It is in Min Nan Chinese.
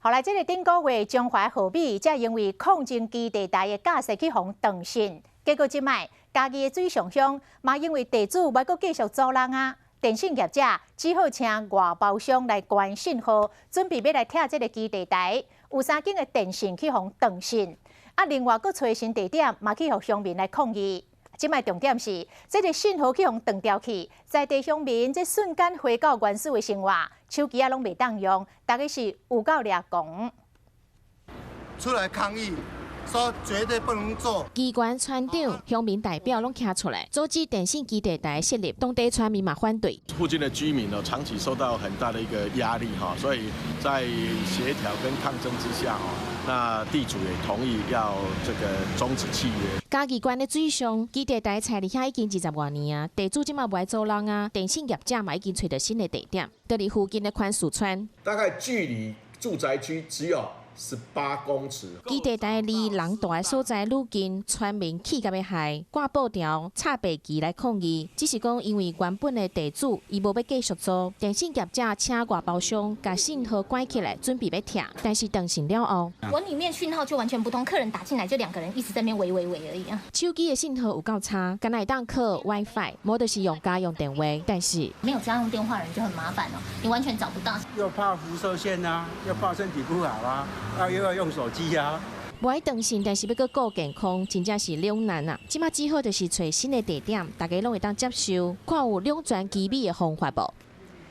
後來，這个頂個月彰化河尾，才因為抗爭基地台的架設去予斷訊，結果這擺嘉義的水上鄉嘛，因為地主無愛閣繼續租人啊，電信業者只好請外包商來關信號，準備欲來拆這个基地台。有三間的電信去予斷訊，啊，另外閣揣新地點嘛去予鄉民來抗議。這擺重點是，這个信號去予斷掉去，在地鄉民這瞬間回到原始的生活，手機仔攏袂當用，大家是有夠掠狂。出來抗議，說絕對不能做。機關村長、鄉民代表攏徛出來，阻止電信基地台設立，當地村民嘛反對。附近的居民呢，長期受到很大的一個壓力哈，所以在協調跟抗爭之下哦，那地主也同意要這個終止契約。嘉義縣的水上基地台設佇遐已經20外年啊，地主這馬無愛租人啊，電信業者嘛已經揣著新的地點，佇佇附近的寬樹村。大概距離住宅區只有18公尺。基地台離人蹛的所在愈近，村民氣甲欲害，掛布條、插白旗來抗議。只是講因為原本的地主伊無欲繼續租，電信業者請外包商共信號關起來，準備欲拆。但是斷線了後，我裡面訊號就完全不通，客人打進來就兩個人一直在那邊喂喂喂而已啊。手機的信號有夠差，干焦會當靠 WiFi，無就是用家用電話，但是沒有家用電話人就很麻煩哦，你完全找不到。又怕輻射線啊，又怕身體不好啊。啊，又要用手機啊！無愛斷線，但是欲閣顧健康，真正是兩難啊！這馬只好就是揣新的地點，大家攏會當接受，看有兩全其美的方法無？